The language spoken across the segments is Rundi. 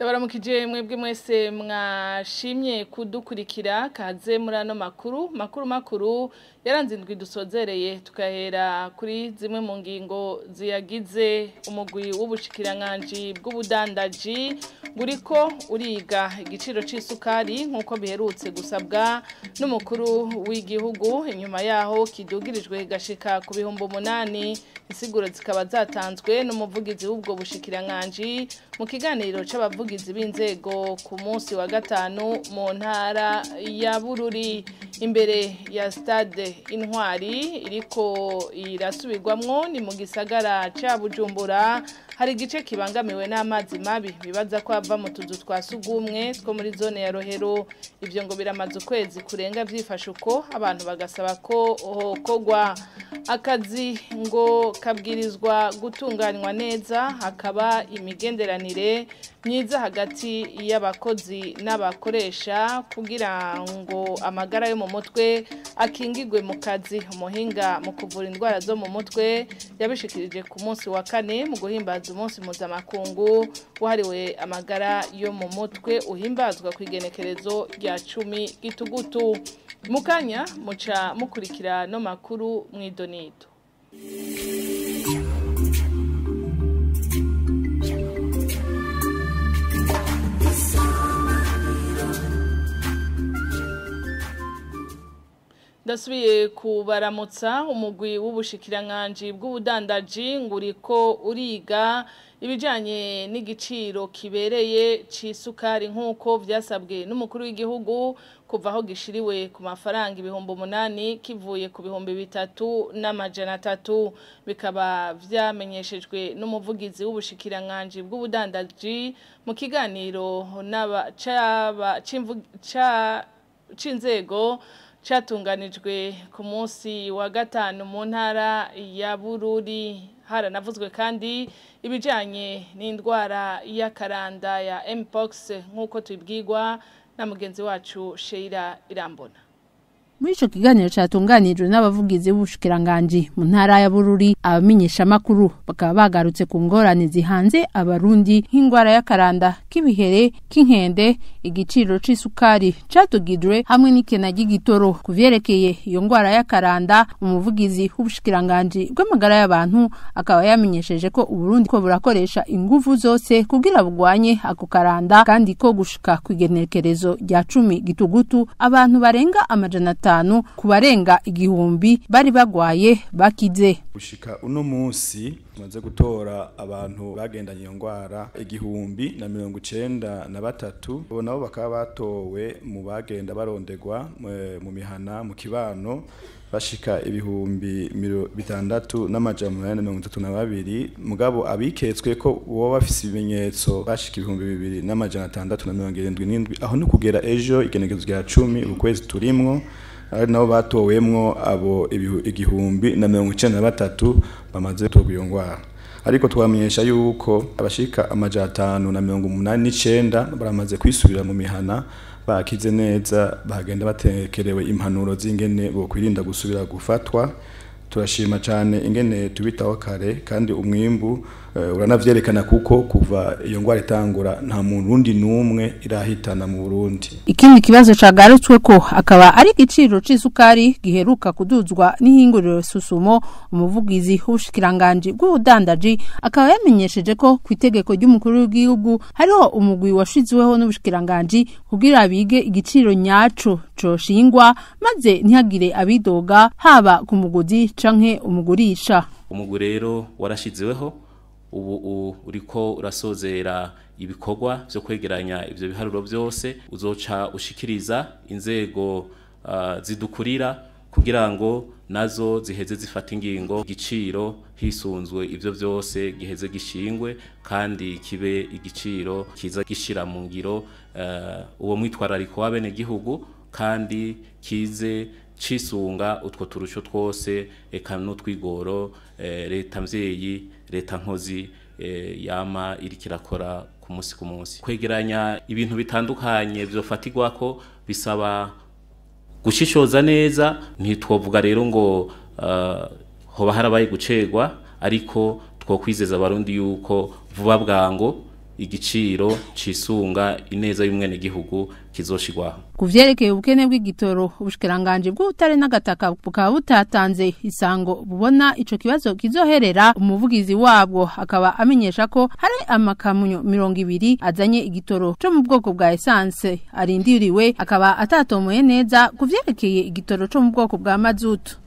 Ndabaramukije mwebwe mwese mwashimye kudukurikira kaze muri ano makuru makuru yaranze indwi dusozereye, tukahera kuri zimwe mu ngingo ziyagize. Umugwi w'ubushikiranganji bw'ubudandaji buriko uriga igiciro c'isukari nk'uko biherutse gusabwa n'umukuru w'igihugu, inyuma yaho kidugirijwe gashika ku 8,000. Insiguro zikaba zatanzwe n'umuvugizi w'ubwo bushikiranganji mu kiganiro c'abavugizi b'inzego ku munsi wa gatanu mu ntara ya Bururi. Imbere ya stade Intwari iriko irasubirwamwo ni mu gisagara ca Bujumbura, hari igice kibangamiwe n'amazi mabi bibaza ko ava mu tuzu twa sugumwe two muri zone ya Rohero. Ivyo ngo biramaze ukwezi kurenga vyifashe uko, abantu bagasaba ko hokogwa akazi ngo kabwirizwa gutunganywa neza, hakaba imigenderanire myiza hagati y'abakozi n'abakoresha kugira ngo amagara yo mu mutwe akingigwe mu kazi. Umuhinga mu kuvura indwara zo mu mutwe yabishikirije ku munsi wa kane mu guhimbaza umunsi mpuzamakungu wahariwe amagara yo mu mutwe uhimbazwa ku igenekerezo rya 10 gitugutu. Mukanya muca mukurikira no makuru mwidonito. Ndasubiye kubaramutsa. Umugwi w'ubushikiranganji bw'ubudandaji nguriko uriga ibijanye n'igiciro kibereye c'isukari nk'uko vyasabwe n'umukuru w'igihugu, kuva aho gishiriwe ku mafaranga 8,000 kivuye ku 3,300. Bikaba vyamenyeshejwe n'umuvugizi w'ubushikiranganji bw'ubudandaji mu kiganiro c'inzego catunganijwe ku munsi wa gatanu mu ntara ya Bururi. Haranavuzwe kandi ibijanye n'indwara y'akaranda ya Mpox nk'uko tubibwirwa na mugenzi wacu Sheila Irambona. Muri ico kiganiro catunganijwe n'abavugizi b'ubushikiranganji mu ntara ya Bururi, abamenyesha makuru bakaba bagarutse ku ngorane zihanze abarundi nk'ingwara y'akaranda k'ibihere k'inkende, igiciro c'isukari catugidwe hamwe n'ikena ry'igitoro. Kuvyerekeye iyo ngwara y'akaranda, umuvugizi w'ubushikiranganji bw'amagara y'abantu akaba yamenyesheje ko Uburundi ko burakoresha inguvu zose kugira bugwanye ako karanda, kandi ko gushika kw'igenekerezo rya 10 gitugutu abantu barenga 500 ku barenga 1,000 bari bagwaye bakize. Gushika uno munsi tumaze gutora abantu bagendanye iyo ngwara 1,093, abo nabo bakaba batowe mu bagenda barondegwa mu mihana mu kibano bashika 6,832, mugabo abiketswe ko uwo bafise ibimenyetso bashika 2,677. Aho ni kugera ejo igenekerezo rya 10 ukwezi turimwo, ari nabo batowemwo abo 1,093 bamaze gutorwa iyo ngwara. Ariko twamenyesha yuko abashika 589 baramaze kwisubira mu mihana bakize neza, bagenda batekerewe impanuro z'ingene bo kwirinda gusubira gufatwa. Turashima cyane ingene tubitaho kare, kandi umwimbu uranavyerekana kuko kuva iyo ngwara itangura nta murundi numwe irahitana mu Burundi. Ikindi kibazo cagarutswe ko akaba ari igiciro c'isukari giheruka kuduzwa n'ihinguriro Susumo. Umuvugizi w'ubushikiranganji bw'ubudandaji akaba yamenyesheje ko ku itegeko ry'umukuru w'igihugu hariho umugwi washizweho n'ubushikiranganji kugira bige igiciro nyaco coshingwa, maze ntihagire abidoga haba ku muguzi canke umugurisha. Umugwi rero warashizeweho, ubu uriko urasozera ibikorwa vyo kwegeranya ivyo biharuro byose, uzoca ushikiriza inzego zidukurira kugira ngo nazo ziheze zifata ingingo igiciro hisunzwe ivyo byose giheze gishingwe, kandi kibe igiciro kiza gishira mu ngiro uwo mwitwarariko w'abene gihugu, kandi kize cisunga utwo turusho twose eka n'utwigoro leta mvyeyi leta nkozi yama irikirakora ku munsi ku munsi. Kwegeranya ibintu bitandukanye vyofatirwako bisaba gushishoza neza. Ntitwovuga rero ngo hoba harabaye gucegwa, ariko twokwizeza abarundi yuko vuba bwango igiciro cisunga ineza y'umwene gihugu kizoshigwaho. Kuvyerekeye ubukene bw'igitoro, ubushikiranganje bw'ubutare n'agataka bukaba butatanze isango bubona ico kibazo kizoherera. Umuvugizi wabwo akaba amenyesha ko hari amakamyo 20 azanye igitoro cyo mu bwoko bwa essence arindiriwe, akaba atatomoye neza kuvyerekeye igitoro cyo mu bwoko bwa mazutu.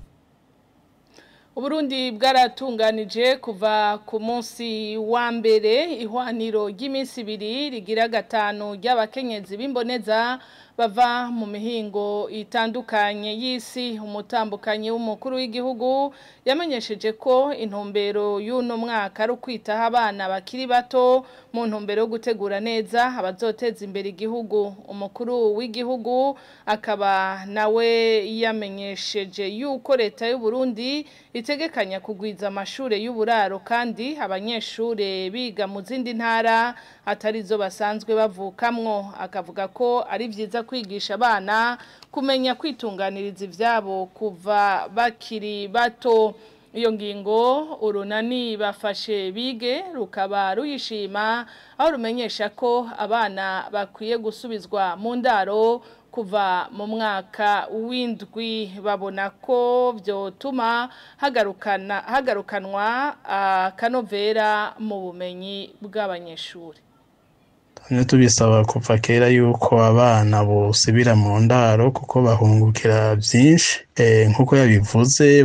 Uburundi bwaratunganije kuva ku munsi wa mbere ihwaniro ry'iminsi ibiri rigira gatanu ry'abakenyezi b'imboneza bava mu mihingo itandukanye y'isi. Umutambukanyi w'umukuru w'igihugu yamenyesheje ko intumbero y'uno mwaka ari ukwitaho abana bakiri bato mu ntumbero yo gutegura neza abazoteza imbere igihugu. Umukuru w'igihugu akaba nawe yamenyesheje yuko leta y'u Burundi itegekanya kugwiza amashure y'uburaro kandi abanyeshure biga mu zindi ntara atarizo basanzwe bavukamwo. Akavuga ko ari vyiza kwigisha abana kumenya kwitunganiriza ivyabo kuva bakiri bato. Iyo ngingo urunani bafashe bige rukaba ruyishima, aho rumenyesha ko abana bakwiye gusubizwa mu ndaro kuva mu mwaka w'indwi. Babona ko vyotuma hagarukanwa akanovera mu bumenyi bw'abanyeshuri. Tubisaba kuva kera yuko abana bosubira mu ndaro kuko bahungukira byinshi, nk'uko yabivuze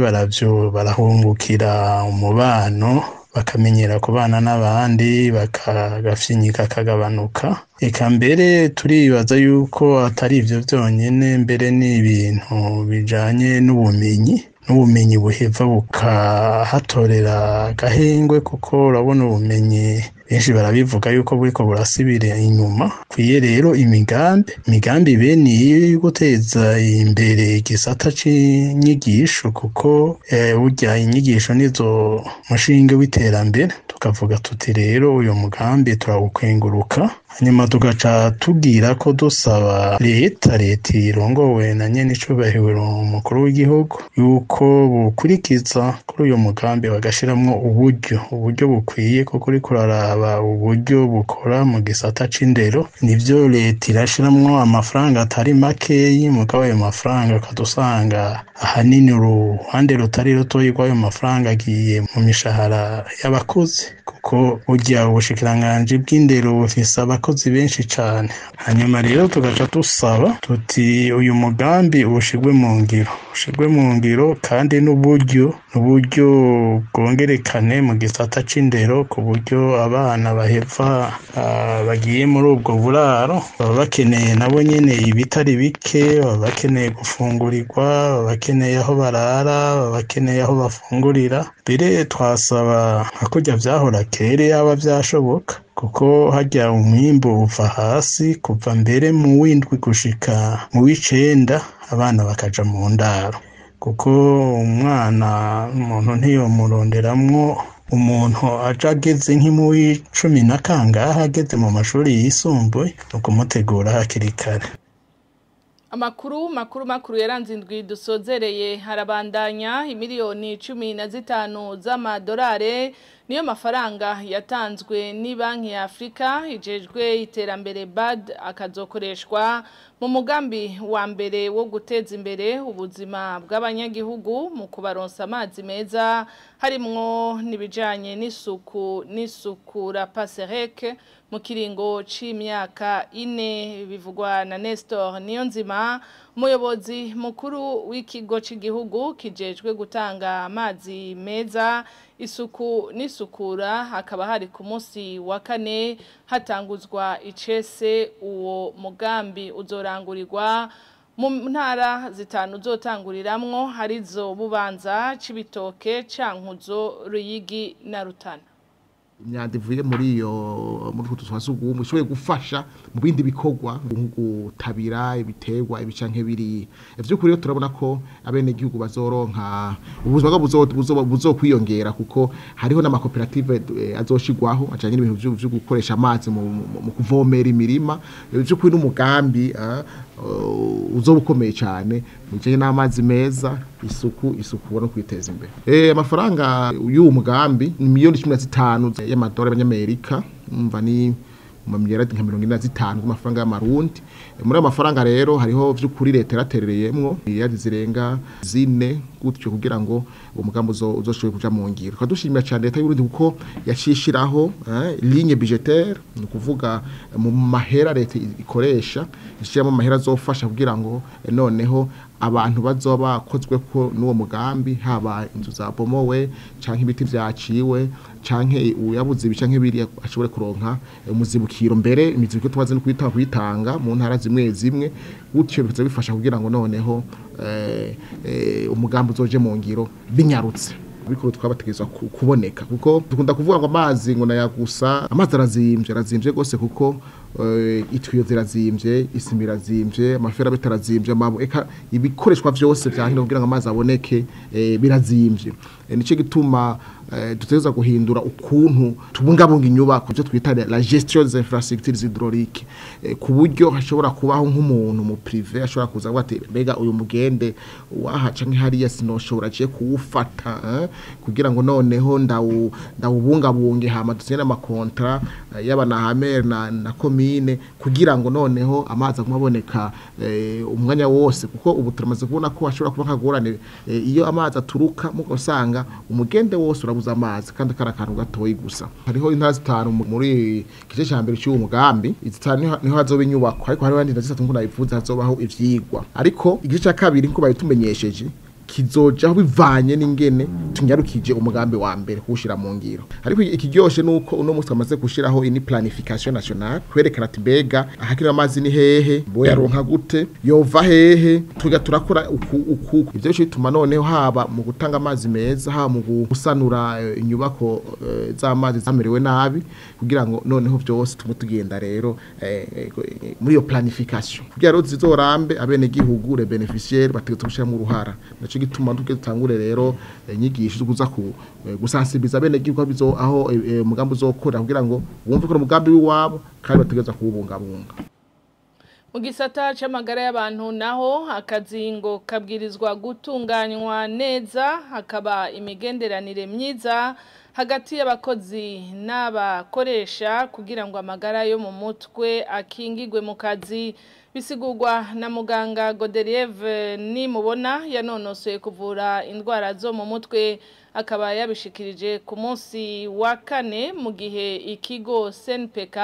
barahungukira umubano, bakamenyera kubana n'abandi, bakagafyinyika kagabanuka. Eka mbere turibaza yuko atari ivyo byonyene, mbere ni ibintu bijanye n'ubumenyi buheva bukahatorera gahengwe, kuko urabona ubumenyi benshi barabivuga yuko buriko burasibira inyuma. Kwiye rero imigambi bene iyo yo guteza imbere igisata c'inyigisho, kuko burya inyigisho nizo mushinge w'iterambere. Tukavuga tuti rero uyu mugambi turawukenguruka, hanyuma tugaca tubwira ko dusaba leta irongowe na nyene icubahiro umukuru w'igihugu yuko bukurikiza kuri uyu mugambi, bagashiramwo uburyo bukwiye, kuko uriko uraraba uburyo bukora mu gisata c'indero nivyo leta irashiramwo amafaranga atari makeyi, mugabo ayo mafaranga ukadusanga ahanini uruhande rutari rutoyi rw'ayo mafaranga agiye mu mishahara y'abakozi, kuko burya ubushikiranganji bw'indero bufise abakozi benshi cane. Hanyuma rero tugaca dusaba tuti uyu mugambi ushigwe mu ngiro kandi n'uburyo bwongerekane mu gisata c'indero, ku buryo abana baheva bagiye muri ubwo buraro baba bakeneye nabo nyene ibitari bike, baba bakeneye gufungurirwa, baba bakeneye aho barara, baba bakeneye aho bafungurira. Mbere twasaba nka kurya vyahora kera yaba vyashoboka, kuko harya umwimbu uva hasi kuva mbere mu w'indwi gushika mu w'icenda abana bakaja mu ndaro, kuko umwana umuntu ntiyomuronderamwo umuntu aja ageze nk'imu w'icumi na kangahe ageze mu mashuri yisumbuye, ni ukumutegura hakiri kare. Amakuru makuru yaranze indwi dusozereye harabandanya. Imiliyoni 15 z'amadolari niyo mafaranga yatanzwe ni banki ya Afrika ijejwe iterambere BAD, akazokoreshwa mu mugambi wa mbere wo guteza imbere ubuzima bw'abanyagihugu mu kubaronsa amazi meza, harimwo nibijanye n'isuku n'isukura PASEREC mu kiringo c'imyaka 4, bivugwa na Nestor Niyonzima, umuyobozi mukuru w'ikigo c'igihugu kijejwe gutanga amazi meza, isuku n'isukura. Hakaba hari ku munsi wa kane hatanguzwa icese uwo mugambi uzorangurirwa mu ntara zitanu uzotanguriramwo, harizo Bubanza, Cibitoke, Cankuzo, Ruyigi na Rutana. Imyanda ivuye muri iyo muri utu twasugumwe ishoboye gufasha mu bindi bikorwa nko gutabira ibiterwa ibicanke biri. Ivy'ukuri rero turabona ko abene gihugu bazoronka ubuzima buzokwiyongera, kuko hariho n'amakoperative azoshigwaho ajanye n'ibintu byo gukoresha amazi mu kuvomera imirima. Ivy'ukuri n'umugambi uzobukomeye cyane mujanye n'amazi meza, isuku no kwiteza imbere. Amafaranga y'uwo mugambi ni miliyoni 15 y'amadolari y'Amerika, umva ni mu miliyaradi nka 45 y'amafaranga y'amarundi. Muri ayo mafaranga rero hariho vy'ukuri leta yaraterereyemwo miliyaradi zirenga 4 gutyo kugira ngo uwo mugambi uzoshobore kuja mu ngiro. Twadushimira cyane leta y'Uburundi kuko yacishiraho ligne budgétaire, ni ukuvuga mu mahera leta ikoresha ishiramo mahera azofasha kugira ngo noneho abantu bazoba bakozwe ko n'uwo mugambi, haba inzu zabomowe canke ibiti vyaciwe canke uyabuze ibi canke biri ashobore kuronka umuzibukiro. Mbere imizibukiro tubaze no kuyitanga mu ntara zimwe zimwe gutyo biza bifasha kugira ngo noneho umugambi uzoje mu ngiro binyarutse. Bikuru twabategezwa kuboneka kuko dukunda kuvuga ngo amazi ngo nayagusa, amazi arazimvye gose kuko itwiyo zirazimvye, isima irazimvye, amafera bitarazimvye, amabu eka ibikoreshwa vyose vyankino kugira ngo amazi aboneke birazimvye. Nico gituma dutegerezwa guhindura ukuntu tubungabunga inyubako, ivyo twita la gestion des infrastructures hydrauliques, ku buryo hashobora kubaho nk'umuntu mu privé ashobora kuza avuga ati mbega uyu mugende waha canke hariya sinoshobora je kuwufata kugira ngo noneho ndawubungabunge, hama dusinye amakontra yaba na Hamer na commune kugira ngo noneho amazi aguma aboneka umwanya wose, kuko ubu turamaze kubona ko hashobora kuba nkagorane iyo amazi aturuka muko usanga umugende wose urabuza amazi kandi kari akantu gatoyi gusa. Hariho intara zitanu muri gice ca mbere cy'uwo mugambi, izitanu niho hazoba inyubako, ariko hariho n'izindi zitatu nkuko nabivuze hazobaho ivyigwa. Ariko igice ca kabiri nkuko babitumenyesheje kizojaho bivanye n'ingene tunyarukije umugambi wa mbere kuwushira mu ngiro. Ariko ikiryoshe nuko uno munsi twamaze gushiraho ini planification nationale kwerekana ati mbega ahakira amazi ni hehe, boyaronka gute, yova hehe, tuga turakora uku. Ivyo bituma noneho haba mu gutanga amazi meza, haba mu gusanura inyubako z'amazi zamerewe nabi, kugira ngo noneho byose tume tugenda rero muri iyo planification kugira ngo zizorambe abene gihugu les bénéficiaires bategetse gushira mu ruhara. Naco gituma dutangure rero inyigisho zo ku gusansibiza bene gihugu bizo aho umugambi uzokora kugira ngo bumve ko umugambi w'iwabo kandi bategeza kuwubungabunga. Mu gisata c'amagara y'abantu naho akazingo kabwirizwa gutunganywa neza, hakaba imigenderanire myiza hagati y'abakozi n'abakoresha kugira ngo amagara yo mu mutwe akingigwe mu kazi. Bisigurwa na muganga Godelieve Nimubona yanonosoye kuvura indwara zo mu mutwe, akaba yabishikirije ku munsi wa kane mu gihe ikigo SNPK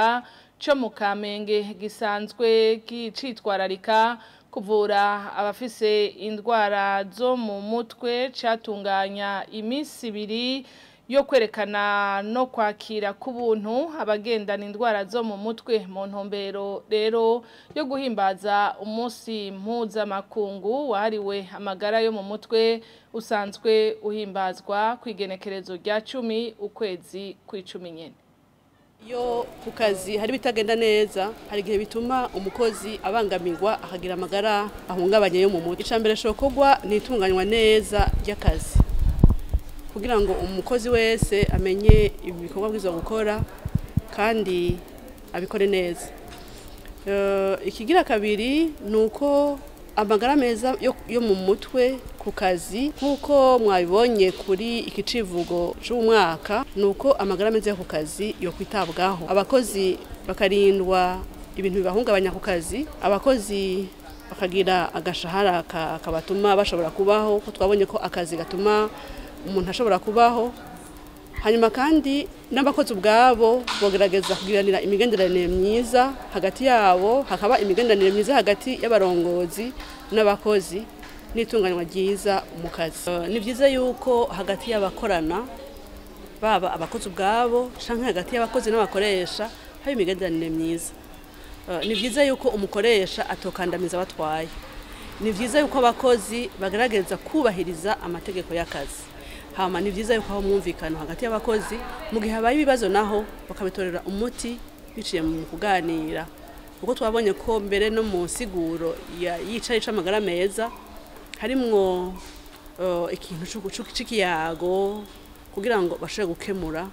cyo mu Kamenge gisanzwe citwararika kuvura abafise indwara zo mu mutwe catunganya iminsi ibiri yo kwerekana no kwakira kubuntu abagendana indwara zo mu mutwe, mu ntumbero rero yo guhimbaza umunsi mpuzamakungu wahariwe amagara yo mu mutwe usanzwe uhimbazwa ku igenekerezo rya 10 ukwezi kw'icumi nyene. Iyo ku kazi hari bitagenda neza, hari igihe bituma umukozi abangamirwa akagira amagara ahungabanye yo mu mutwe. Icambere shokorwa ni itunganywa neza ry'akazi kugira ngo umukozi wese amenye ibikorwa bwiza gukora kandi abikore neza. Ikigira kabiri nuko amagara meza yo mu mutwe ku kazi, nkuko mwabibonye kuri iki civugo c'umwaka, nuko amagara meza yo ku kazi yo kwitabwaho, abakozi bakarindwa ibintu bibahungabanya ku kazi, abakozi bakagira agashahara kabatuma bashobora kubaho, ko twabonye ko akazi gatuma umuntu ashobora kubaho. Hanyuma kandi n'abakozi ubwabo bogerageza kugiranira imigenderanire myiza hagati yabo, hakaba imigenderanire myiza hagati y'abarongozi n'abakozi n'itunganywa ryiza mu kazi. Ni byiza yuko hagati y'abakorana baba abakozi ubwabo canke hagati y'abakozi n'abakoresha haba imigenderanire myiza. Ni byiza yuko umukoresha atokandamiza abatwaye. Ni byiza yuko abakozi bagerageza kubahiriza amategeko y'akazi. Hama ni byiza yuko aho mwumvikano hagati y'abakozi mu gihe habaye ibibazo naho bakabitorera umuti biciye mu kuganira, kuko twabonye ko mbere no mu nsiguro yicaye c'amagara meza harimwo ikintu c'ikiyago kugira ngo bashobore gukemura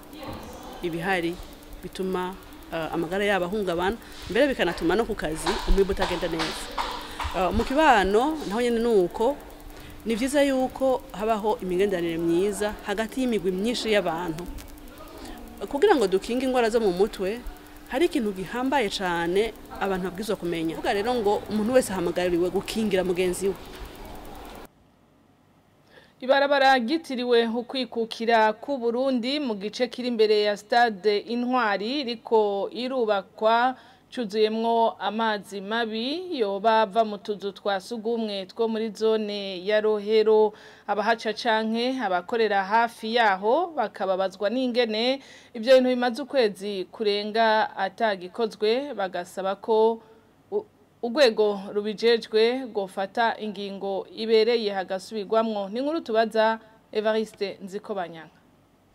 ibihari bituma amagara yabo ahungabana, mbere bikanatuma no ku kazi umwimbu utagenda neza. Mu kibano naho nyene nuko ni vyiza yuko habaho imigenderanire myiza hagati y'imigwi myinshi y'abantu kugira ngo dukinge ingwara zo mu mutwe. Hari ikintu gihambaye cyane abantu babwirizwa kumenya. Vuga rero ngo umuntu wese ahamagariwe gukingira mugenzi we. Ibarabara ryitiriwe ukwikukira ku Burundi mu gice kiri imbere ya stade Intwari riko irubakwa cuzuyemwo amazi mabi yoba ava mu tuzu twa sugumwe two muri zone ya Rohero. Abahaca canke abakorera hafi yaho bakababazwa n'ingene ibyo bintu bimaze ukwezi kurenga atagikozwe, bagasaba ko urwego rubijejwe gofata ingingo ibereye hagasubirwamwo. Ni nkuru tubaza Evariste Nzikobanyanga.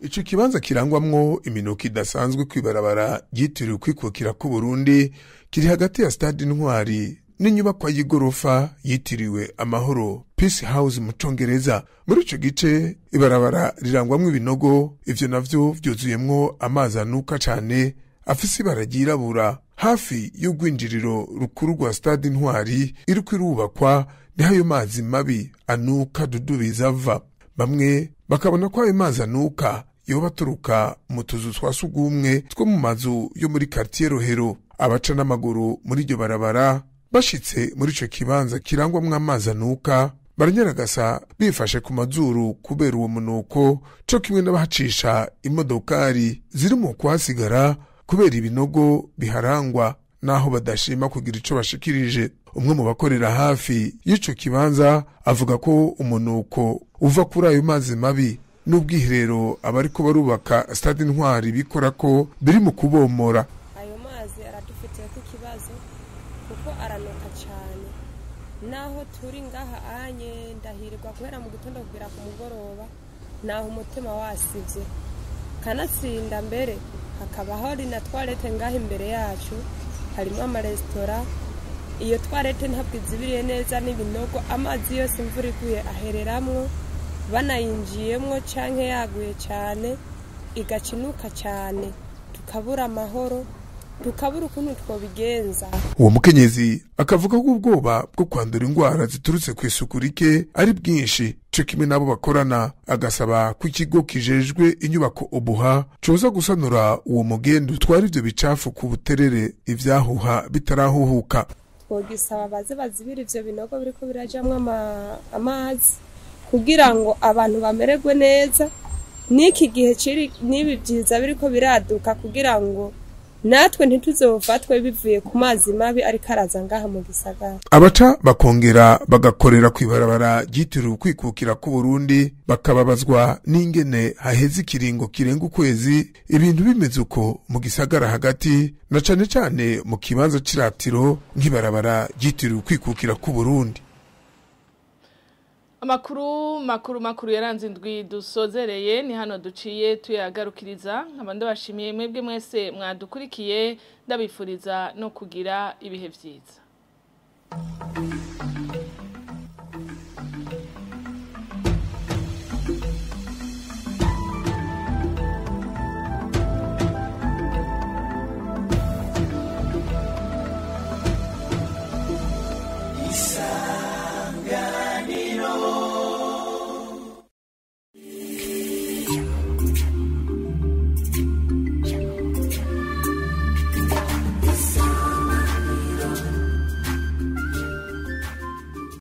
Ico kibanza kirangwamwo iminuko idasanzwe kwibarabara ryitiriwe kwikukira ku Burundi kiri hagati ya stade Intwari n'inyubakwa y'igorofa yitiriwe Amahoro Peace House mu Congereza. Muri ico gice ibarabara rirangwamwo ibinogo, ivyo navyo vyuzuyemwo amazi anuka cane afise ibara ryirabura. Hafi y'urwinjiriro rukuru rwa stade Intwari iriko irubakwa niho ayo mazi mabi anuka dudubiza ava. Bamwe bakabona ko ayo mazi anuka yoba aturuka mu tuzu twa sugumwe two mu mazu yo muri quartier Rohero. Abaca n'amaguru muri iryo barabara bashitse muri ico kibanza kirangwamwo amazi anuka baranyaragasa bifashe ku mazuru kubera uwo munuko, co kimwe n'abahacisha imodokari ziri mu kuhasigara kubera ibinogo biharangwa, naho badashima kugira ico bashikirije. Umwe mu bakorera hafi y'ico kibanza avuga ko umunuko uva kuri ayo mazi mabi n'ubwiherero abariko barubaka stade Intwari bikora ko biri mu kubomora. Ayo mazi aradufitiye ku kibazo kuko aranuka cyane, naho turi ngaha anye ndahirwa guhera mu gitondo kugera ku mugoroba, naho umutima wasivye kanatsinda mbere hakaba hari na toilette ngaha imbere yacu, harimo amaresitora. Iyo toilette ntabwo izibiriye neza n'ibinogo, amazi yose imvura iguye ahereramwo, banayinjiyemwo canke yaguye cyane igacinuka cyane, tukabura amahoro, tukabura ukuntu twobigenza. Uwo mukenyezi akavuga ko ubwoba bwo kwandura indwara ziturutse ku isuku rike ari bwinshi, co kimwe n'abo bakorana. Agasaba ko ikigo kijejwe inyubako Obuha coza gusanura uwo mugendo utwara ivyo bicafu ku buterere ivyahuha bitarahuhuka. Twogisaba baze bazibira ivyo binogo biriko birajamwo amazi kugira ngo abantu bamererwe neza, n'iki gihe kiri n'ibi byiza biriko biraduka kugira ngo natwe ntituzofatwe bivuye ku mazi mabi ariko araza ngaha mu gisagara. Abaca bakongera bagakorera kwibarabara ryitiriwe kwikukira ku Burundi bakababazwa n'ingene haheze ikiringo kirenga ukwezi ibintu bimeze uko mu gisagara hagati, na cane cane mu kibanza c'iratiro nk'ibarabara ryitiriwe kwikukira ku Burundi. Amakuru makuru makuru yaranze indwi dusozereye ni hano duciye tuyagarukiriza. Nkaba ndabashimiye mwebwe mwese mwadukurikiye, ndabifuriza no kugira ibihe vyiza.